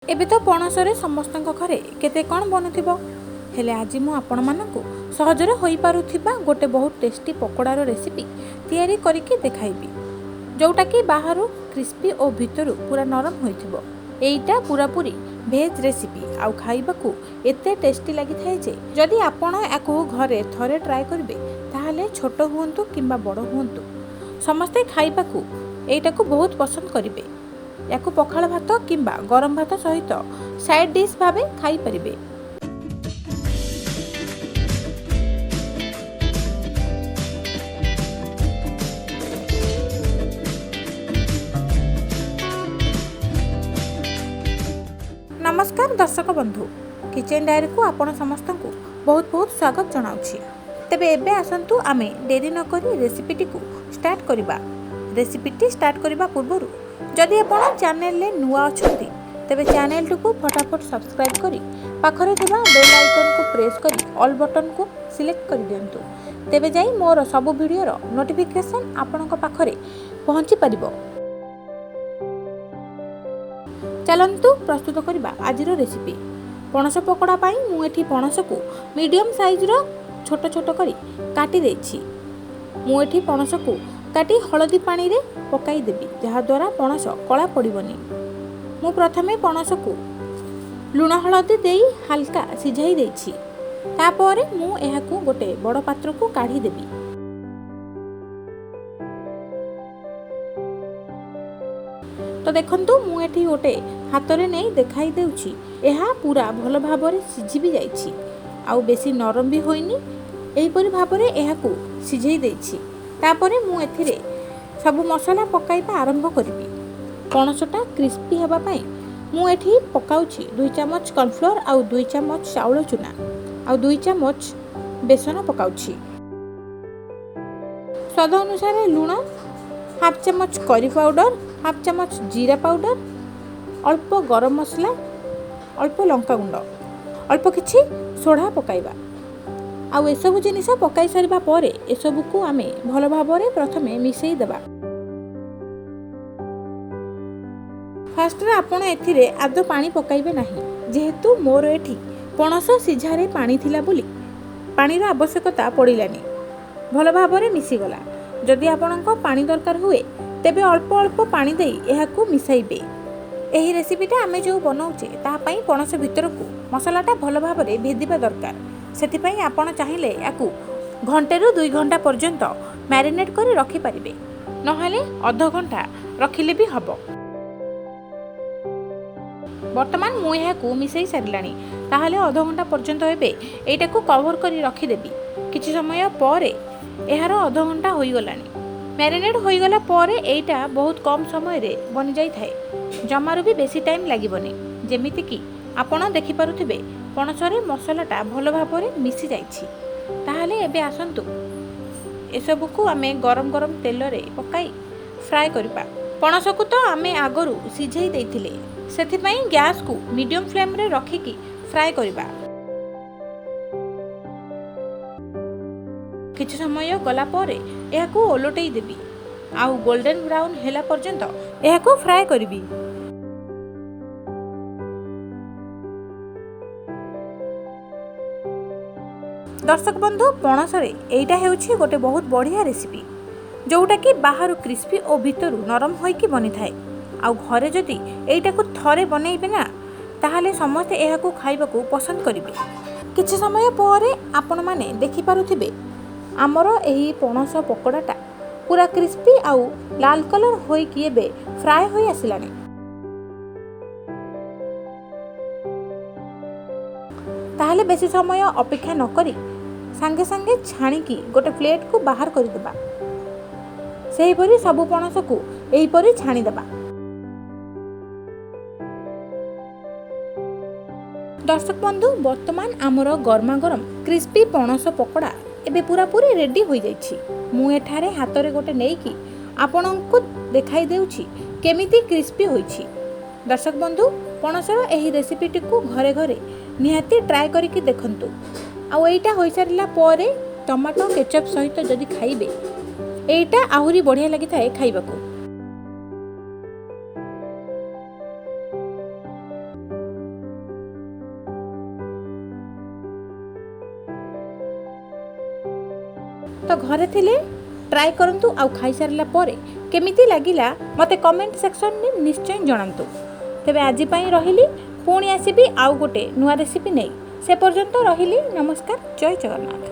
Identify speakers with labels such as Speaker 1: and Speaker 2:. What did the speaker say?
Speaker 1: ଏବେ ତ ପଣସରେ ସମସ୍ତଙ୍କ ଘରେ କେତେ କ'ଣ ବନୁଥିବ, ହେଲେ ଆଜି ମୁଁ ଆପଣମାନଙ୍କୁ ସହଜରେ ହୋଇପାରୁଥିବା ଗୋଟେ ବହୁତ ଟେଷ୍ଟି ପକୋଡ଼ାର ରେସିପି ତିଆରି କରିକି ଦେଖାଇବି, ଯେଉଁଟାକି ବାହାରୁ କ୍ରିସ୍ପି ଓ ଭିତରୁ ପୁରା ନରମ ହୋଇଥିବ। ଏଇଟା ପୁରାପୁରି ଭେଜ୍ ରେସିପି ଆଉ ଖାଇବାକୁ ଏତେ ଟେଷ୍ଟି ଲାଗିଥାଏ ଯେ ଯଦି ଆପଣ ୟାକୁ ଘରେ ଥରେ ଟ୍ରାଏ କରିବେ, ତାହେଲେ ଛୋଟ ହୁଅନ୍ତୁ କିମ୍ବା ବଡ଼ ହୁଅନ୍ତୁ, ସମସ୍ତେ ଖାଇବାକୁ ଏଇଟାକୁ ବହୁତ ପସନ୍ଦ କରିବେ। ୟାକୁ ପଖାଳ ଭାତ କିମ୍ବା ଗରମ ଭାତ ସହିତ ସାଇଡ଼୍ ଡିଶ୍ ଭାବେ ଖାଇପାରିବେ। ନମସ୍କାର ଦର୍ଶକ ବନ୍ଧୁ, କିଚେନ୍ ଡାଏରୀକୁ ଆପଣ ସମସ୍ତଙ୍କୁ ବହୁତ ବହୁତ ସ୍ୱାଗତ ଜଣାଉଛି। ତେବେ ଏବେ ଆସନ୍ତୁ ଆମେ ଡେରି ନକରି ରେସିପିଟିକୁ ଷ୍ଟାର୍ଟ କରିବା। ରେସିପିଟି ଷ୍ଟାର୍ଟ କରିବା ପୂର୍ବରୁ ଯଦି ଆପଣ ଚ୍ୟାନେଲରେ ନୂଆ ଅଛନ୍ତି, ତେବେ ଚ୍ୟାନେଲଟିକୁ ଫଟାଫଟ ସବସ୍କ୍ରାଇବ୍ କରି ପାଖରେ ଥିବା ବେଲ୍ ଆଇକନ୍କୁ ପ୍ରେସ୍ କରି ଅଲ୍ ବଟନ୍କୁ ସିଲେକ୍ଟ କରିଦିଅନ୍ତୁ, ତେବେ ଯାଇ ମୋର ସବୁ ଭିଡ଼ିଓର ନୋଟିଫିକେସନ୍ ଆପଣଙ୍କ ପାଖରେ ପହଞ୍ଚି ପାରିବ। ଚାଲନ୍ତୁ ପ୍ରସ୍ତୁତ କରିବା ଆଜିର ରେସିପି। ପଣସ ପକୋଡ଼ା ପାଇଁ ମୁଁ ଏଠି ପଣସକୁ ମିଡ଼ିୟମ୍ ସାଇଜ୍ର ଛୋଟ ଛୋଟ କରି କାଟି ଦେଇଛି। ମୁଁ ଏଠି ପଣସକୁ କାଟି ହଳଦୀ ପାଣିରେ ପକାଇଦେବି, ଯାହାଦ୍ୱାରା ପଣସ କଳା ପଡ଼ିବନି। ମୁଁ ପ୍ରଥମେ ପଣସକୁ ଲୁଣ ହଳଦୀ ଦେଇ ହାଲକା ସିଝାଇ ଦେଇଛି। ତାପରେ ମୁଁ ଏହାକୁ ଗୋଟେ ବଡ଼ ପାତ୍ରକୁ କାଢ଼ିଦେବି। ତ ଦେଖନ୍ତୁ, ମୁଁ ଏଠି ଗୋଟେ ହାତରେ ନେଇ ଦେଖାଇ ଦେଉଛି, ଏହା ପୁରା ଭଲ ଭାବରେ ସିଝି ବି ଯାଇଛି ଆଉ ବେଶୀ ନରମ ବି ହୋଇନି। ଏହିପରି ଭାବରେ ଏହାକୁ ସିଝେଇ ଦେଇଛି। ତାପରେ ମୁଁ ଏଥିରେ ସବୁ ମସଲା ପକାଇବା ଆରମ୍ଭ କରିବି। ପଣସଟା କ୍ରିସ୍ପି ହେବା ପାଇଁ ମୁଁ ଏଠି ପକାଉଛି 2 ଚାମଚ କର୍ଣ୍ଣଫ୍ଲୋର୍ ଆଉ 2 ଚାମଚ ଚାଉଳ ଚୁନା ଆଉ 2 ଚାମଚ ବେସନ ପକାଉଛି। ସ୍ୱାଦ ଅନୁସାରେ ଲୁଣ, ହାଫ୍ ଚାମଚ କରି ପାଉଡ଼ର, ହାଫ୍ ଚାମଚ ଜିରା ପାଉଡ଼ର, ଅଳ୍ପ ଗରମ ମସଲା, ଅଳ୍ପ ଲଙ୍କାଗୁଣ୍ଡ, ଅଳ୍ପ କିଛି ସୋଢ଼ା ପକାଇବା। ଆଉ ଏସବୁ ଜିନିଷ ପକାଇ ସାରିବା ପରେ ଏସବୁକୁ ଆମେ ଭଲ ଭାବରେ ପ୍ରଥମେ ମିଶାଇ ଦେବା। ଫାଷ୍ଟରେ ଆପଣ ଏଥିରେ ଆଦୌ ପାଣି ପକାଇବେ ନାହିଁ। ଯେହେତୁ ମୋର ଏଠି ପଣସ ସିଝାରେ ପାଣି ଥିଲା ବୋଲି ପାଣିର ଆବଶ୍ୟକତା ପଡ଼ିଲାନି, ଭଲ ଭାବରେ ମିଶିଗଲା। ଯଦି ଆପଣଙ୍କ ପାଣି ଦରକାର ହୁଏ, ତେବେ ଅଳ୍ପ ଅଳ୍ପ ପାଣି ଦେଇ ଏହାକୁ ମିଶାଇବେ। ଏହି ରେସିପିଟା ଆମେ ଯେଉଁ ବନାଉଛେ, ତା ପାଇଁ ପଣସ ଭିତରକୁ ମସଲାଟା ଭଲ ଭାବରେ ଭେଦିବା ଦରକାର। ସେଥିପାଇଁ ଆପଣ ଚାହିଁଲେ ୟାକୁ ଘଣ୍ଟେରୁ 2 ଘଣ୍ଟା ପର୍ଯ୍ୟନ୍ତ ମ୍ୟାରିନେଟ୍ କରି ରଖିପାରିବେ, ନହେଲେ ଅଧଘଣ୍ଟା ରଖିଲେ ବି ହେବ। ବର୍ତ୍ତମାନ ମୁଁ ଏହାକୁ ମିଶାଇ ସାରିଲାଣି, ତାହେଲେ ଅଧଘଣ୍ଟା ପର୍ଯ୍ୟନ୍ତ ଏବେ ଏଇଟାକୁ କଭର୍ କରି ରଖିଦେବି। କିଛି ସମୟ ପରେ ଏହାର ଅଧଘଣ୍ଟା ହୋଇଗଲାଣି। ମ୍ୟାରିନେଟ୍ ହୋଇଗଲା ପରେ ଏଇଟା ବହୁତ କମ୍ ସମୟରେ ବନିଯାଇଥାଏ, ଜମାରୁ ବି ବେଶୀ ଟାଇମ୍ ଲାଗିବନି। ଯେମିତିକି ଆପଣ ଦେଖିପାରୁଥିବେ, ପଣସରେ ମସଲାଟା ଭଲ ଭାବରେ ମିଶି ଯାଇଛି। ତାହେଲେ ଏବେ ଆସନ୍ତୁ ଏସବୁକୁ ଆମେ ଗରମ ଗରମ ତେଲରେ ପକାଇ ଫ୍ରାଏ କରିବା। ପଣସକୁ ତ ଆମେ ଆଗରୁ ସିଝେଇ ଦେଇଥିଲେ, ସେଥିପାଇଁ ଗ୍ୟାସ୍କୁ ମିଡ଼ିୟମ୍ ଫ୍ଲେମ୍ରେ ରଖିକି ଫ୍ରାଏ କରିବା। କିଛି ସମୟ ଗଲା ପରେ ଏହାକୁ ଓଲଟେଇ ଦେବି ଆଉ ଗୋଲ୍ଡେନ୍ ବ୍ରାଉନ୍ ହେଲା ପର୍ଯ୍ୟନ୍ତ ଏହାକୁ ଫ୍ରାଏ କରିବି। ଦର୍ଶକ ବନ୍ଧୁ, ପଣସରେ ଏଇଟା ହେଉଛି ଗୋଟେ ବହୁତ ବଢ଼ିଆ ରେସିପି, ଯେଉଁଟାକି ବାହାରୁ କ୍ରିସ୍ପି ଓ ଭିତରୁ ନରମ ହୋଇକି ବନିଥାଏ। ଆଉ ଘରେ ଯଦି ଏଇଟାକୁ ଥରେ ବନେଇବେ ନା, ତାହେଲେ ସମସ୍ତେ ଏହାକୁ ଖାଇବାକୁ ପସନ୍ଦ କରିବେ। କିଛି ସମୟ ପରେ ଆପଣମାନେ ଦେଖିପାରୁଥିବେ, ଆମର ଏହି ପଣସ ପକୋଡ଼ାଟା ପୁରା କ୍ରିସ୍ପି ଆଉ ଲାଲ କଲର୍ ହୋଇକି ଏବେ ଫ୍ରାଏ ହୋଇ ଆସିଲାଣି। ତାହେଲେ ବେଶୀ ସମୟ ଅପେକ୍ଷା ନକରି ସାଙ୍ଗେ ସାଙ୍ଗେ ଛାଣିକି ଗୋଟେ ପ୍ଲେଟ୍କୁ ବାହାର କରିଦେବା। ସେହିପରି ସବୁ ପଣସକୁ ଏହିପରି ଛାଣିଦେବା। ଦର୍ଶକ ବନ୍ଧୁ, ବର୍ତ୍ତମାନ ଆମର ଗରମା ଗରମ କ୍ରିସ୍ପି ପଣସ ପକୋଡ଼ା ଏବେ ପୁରାପୁରି ରେଡ଼ି ହୋଇଯାଇଛି। ମୁଁ ଏଠାରେ ହାତରେ ଗୋଟେ ନେଇକି ଆପଣଙ୍କୁ ଦେଖାଇ ଦେଉଛି କେମିତି କ୍ରିସ୍ପି ହୋଇଛି। ଦର୍ଶକ ବନ୍ଧୁ, ପଣସର ଏହି ରେସିପିଟିକୁ ଘରେ ଘରେ ନିହାତି ଟ୍ରାଏ କରିକି ଦେଖନ୍ତୁ। ଆଉ ଏଇଟା ହୋଇସାରିଲା ପରେ ଟମାଟୋ କେଚଅପ୍ ସହିତ ଯଦି ଖାଇବେ, ଏଇଟା ଆହୁରି ବଢ଼ିଆ ଲାଗିଥାଏ ଖାଇବାକୁ। ତ ଘରେ ଥିଲେ ଟ୍ରାଏ କରନ୍ତୁ, ଆଉ ଖାଇସାରିଲା ପରେ କେମିତି ଲାଗିଲା ମୋତେ କମେଣ୍ଟ ସେକ୍ସନରେ ନିଶ୍ଚୟ ଜଣାନ୍ତୁ। ତେବେ ଆଜି ପାଇଁ ରହିଲି, ପୁଣି ଆସିବି ଆଉ ଗୋଟେ ନୂଆ ରେସିପି ନେଇ। ସେ ପର୍ଯ୍ୟନ୍ତ ରହିଲି, ନମସ୍କାର, ଜୟ ଜଗନ୍ନାଥ।